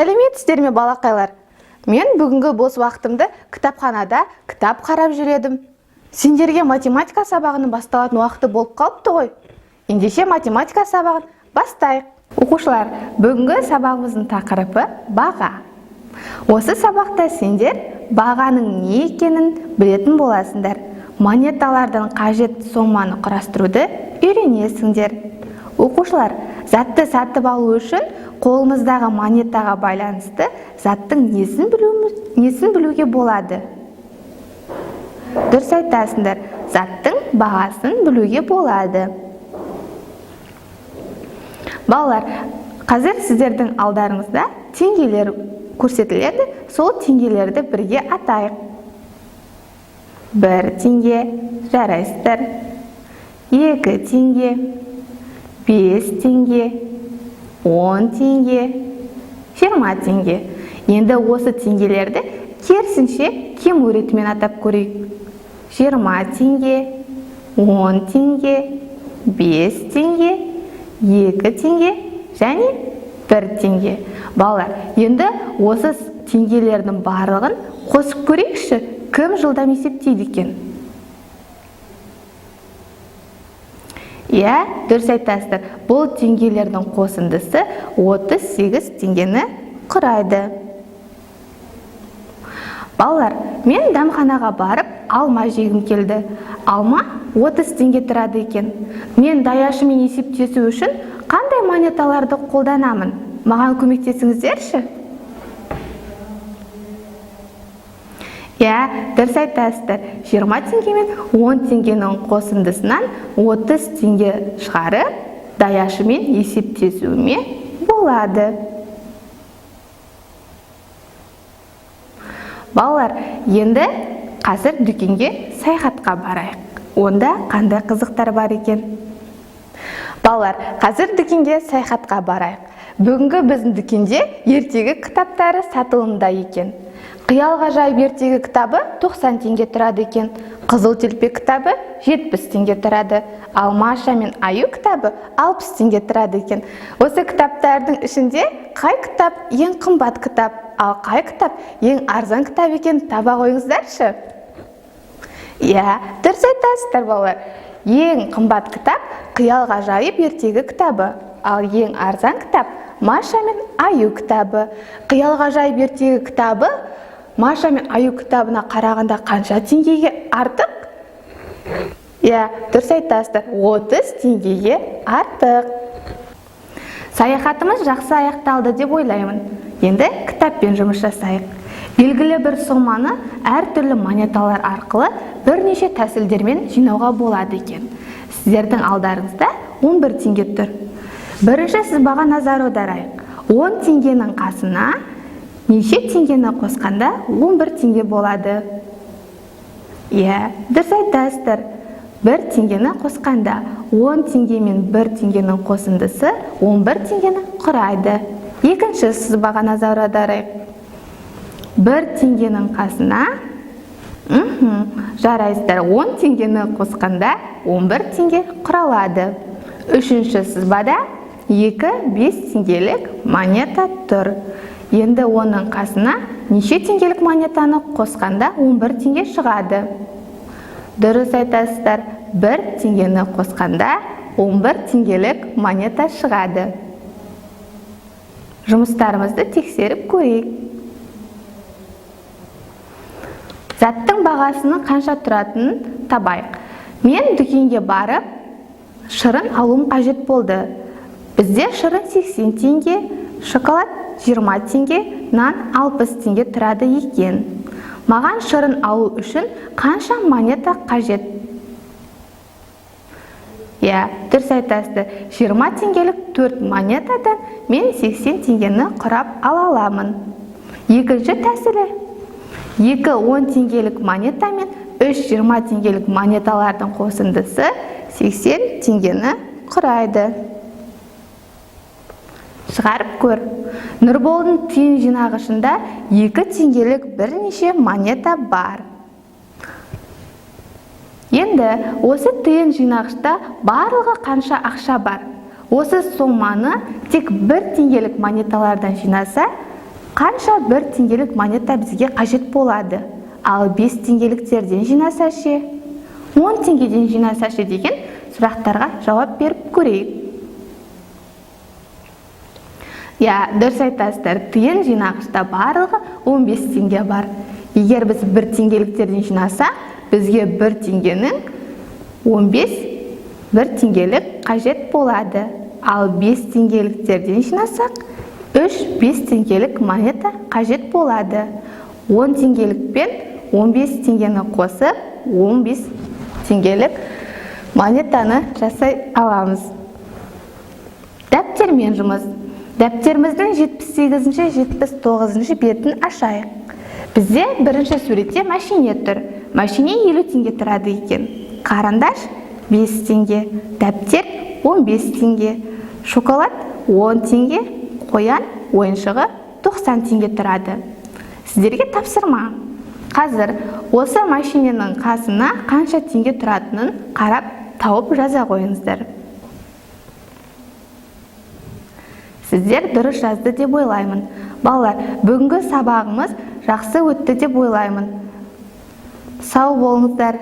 Сәлеметсіздер ме, балақайлар? Мен бүгінгі бос уақытымды кітапханада кітап қарап жүр едім. Сендерге математика сабағының басталатын уақыты болып қалыпты ғой. Ендеше математика сабағын бастайық. Оқушылар, бүгінгі сабағымыздың тақырыбы баға. Осы сабақта сендер бағаның не екенін білетін боласыңдар. Монеталардан қажет соманы құрастыруды үйренесіңдер. Оқушылар, затты сатып алу үшін қолымыздағы монетаға байланысты заттың несін білуге болады? Дұрыс айтасыңдар, заттың бағасын білуге болады. Балалар, қазір сіздердің алдарыңызда теңгелер көрсетіледі, сол теңгелерді бірге атайық. 1 теңге, жарайсыздар. 2 теңге, 5 теңге, 10 теңге, 20 теңге. Енді осы теңгелерді керісінше кему ретімен атап көрейік. 20 теңге, 10 теңге, 5 теңге, 2 теңге және 1 теңге. Балалар, енді осы теңгелердің барлығын қосып көрейікші, кім жылдам есептейді екен? Иә, дұрыс айтасыздар. Бұл теңгелердің қосындысы 38 теңгені құрайды. Балалар, мен дәмханаға барып алма жегім келді. Алма 30 теңге тұрады екен. Мен даяшымен есептесу үшін қандай монеталарды қолданамын? Маған көмектесіңіздерші. Иә, дұрыс айтасыздар. 20 теңге мен 10 теңгенің қосындысынан 30 теңге шығарып, даяшымен есептесуіме болады. Балалар, енді қазір дүкенге саяхатқа барайық. Онда қандай қызықтар бар екен? Балалар, қазір дүкенге саяхатқа барайық. Бүгінгі біздің дүкенде ертегі кітаптары сатылымда екен. Қиял ғажайып ертегі кітабы 90 теңге тұрады екен. Қызыл телпек кітабы 70 теңге тұрады. Ал Маша мен Аю кітабы 60 теңге тұрады екен. Осы кітаптардың ішінде қай кітап ең қымбат кітап, ал қай кітап ең арзан кітап екен таба қойыңыздаршы. Иә, дұрыс айтасыздар, балалар. Ең қымбат кітап Қиял ғажайып ертегі кітабы, ал ең арзан кітап Маша мен Аю кітабы. Қиял ғажайып ертегі кітабы Маша мен Аю кітабына қарағанда қанша теңгеге артық? Иә, дұрыс айтасыздар, 30 теңгеге артық. Саяхатымыз жақсы аяқталды деп ойлаймын. Енді кітаппен жұмыс жасайық. Белгілі бір соманы әртүрлі монеталар арқылы бірнеше тәсілдермен жинауға болады екен. Сіздердің алдарыңызда 11 теңге тұр. Бірінші сызбаға назар аударайық. 10 теңгенің қасына неше теңгені қосқанда 11 теңге болады? Иә, дұрыс айтасыздар. 1 теңгені қосқанда 10 теңге мен 1 теңгенің қосындысы 11 теңгені құрайды. Екінші сызбаға назар аударайық. 1 теңгенің қасына, жарайсыздар, 10 теңгені қосқанда 11 теңге құралады. Үшінші сызбада 2-5 теңгелік монета тұр. Енді оның қасына неше теңгелік монетаны қосқанда 11 теңге шығады? Дұрыс айтасыздар, 1 теңгені қосқанда 11 теңгелік монета шығады. Жұмыстарымызды тексеріп көрейік. Заттың бағасының қанша тұратынын табайық. Мен дүкенге барып шырын алуым қажет болды. Бізде шырын 80 теңге, шоколад 20 теңге, нан 60 теңге тұрады екен. Маған шырын алу үшін қанша монета қажет? Иә, дұрыс айтасыздар. 20 теңгелік 4 монетадан мен 80 теңгені құрап ала аламын. Екінші тәсілі. 2 10 теңгелік монета мен 3 20 теңгелік монеталардың қосындысы 80 теңгені құрайды. Шығарып көр. Нұрболдың тиын жинағышында 2 теңгелік бірнеше монета бар. Енді осы тиын жинағышта барлығы қанша ақша бар? Осы соманы тек 1 теңгелік монеталардан жинаса, Қанша бір теңгелік монета бізге қажет болады? Ал 5 теңгеліктерден жинаса ше? 10 теңгеден жинаса ше деген сұрақтарға жауап беріп көрейік. Иә, дұрыс айтасыздар, тиын жинағышта барлығы 15 теңге бар. Егер біз бір теңгеліктерден жинасақ, бізге бір теңгенің 15 бір теңгелік қажет болады. Ал 5 теңгеліктерден жинасақ, 3 5 теңгелік монета қажет болады. 10 теңгелікпен 15 теңгені қосып, 15 теңгелік монетаны жасай аламыз. Дәптермен жұмыс. Дәптеріміздің 78-ші, 79-шы бетін ашайық. Бізде бірінші суретте мәшине тұр. Мәшине 50 теңге тұрады екен. Қарандаш 5 теңге, дәптер 15 теңге, шоколад 10 теңге, қоян ойыншығы 90 теңге тұрады. Сіздерге тапсырма. Қазір осы машиненің қасына қанша теңге тұратынын қарап тауып жаза қойыңыздар. Сіздер дұрыс жазды деп ойлаймын. Балалар, бүгінгі сабағымыз жақсы өтті деп ойлаймын. Сау болыңыздар.